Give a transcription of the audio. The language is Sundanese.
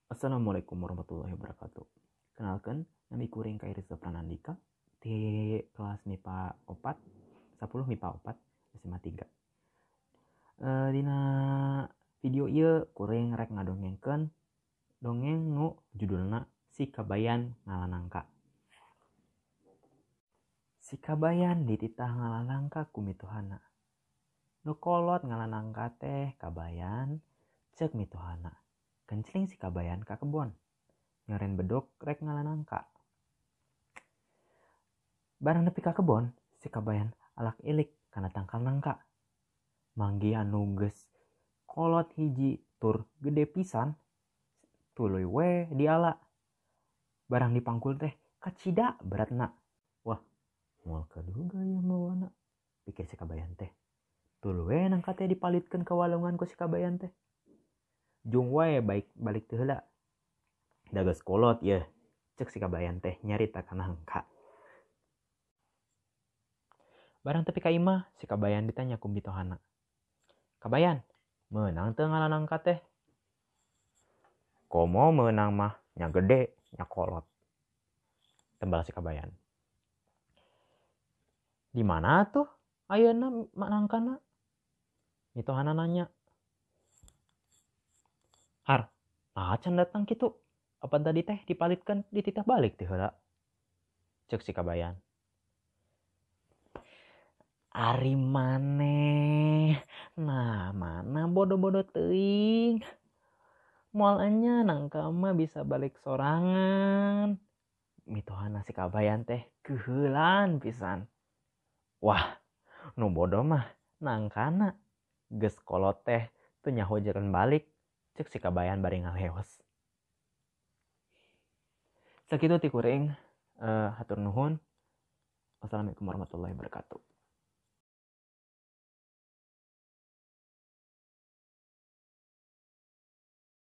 Assalamualaikum warahmatullahi wabarakatuh. Kenalkan, nami kuring Kairisa Pranandika di kelas MIPA 4, 10 MIPA 4 SMA 3. Dina video ieu kuring rek ngadongengkeun dongeng nu judulna Si Kabayan Ngala Nangka. Si Kabayan dititah ngala nangka ku mitohana. Nu kolot ngala nangka teh Kabayan ceuk mitohana. Kencling si Kabayan ka kebon. Nyoren bedog rek ngala nangka. Barang nepi ka kebon, si Kabayan alak ilik kana tangkal nangka. Manggih anu geus kolot hiji tur gede pisan, tuluy we diala. Barang dipangkul teh kacida beratna. Wah, moal kaduga ieu mawana, pikir si Kabayan teh. Tuluy we nangka teh dipalitkeun ka walungan ku si Kabayan teh. Jung wae baik balik teu heula. Da geus kolot yeuh, ceuk si Kabayan teh nyarita ka nangka. Barang tepi ka imah, si Kabayan ditanya ku mitohana. Kabayan, meunang teu ngala nangka teh? Komo meunang mah, nya gede, nya kolot. Tembal si Kabayan. Di mana tuh ayeuna nangkana? Mitohana nanya. Har, nah can datang kitu. Apa tadi teh dipalitkeun dititah balik teh heula. Ceuk si Kabayan. Ari maneh, nah mana bodoh-bodoh teuing. Moal enya nangka mah bisa balik sorangan. Mitohana si Kabayan teh keuheulan pisan. Wah, nu bodoh mah nangkana. Geus kolot teh teu nyaho jalan balik. Ceuk si Kabayan bari ngaleos. Sakitu ti kuring, hatur nuhun. Wassalamualaikum warahmatullahi wabarakatuh.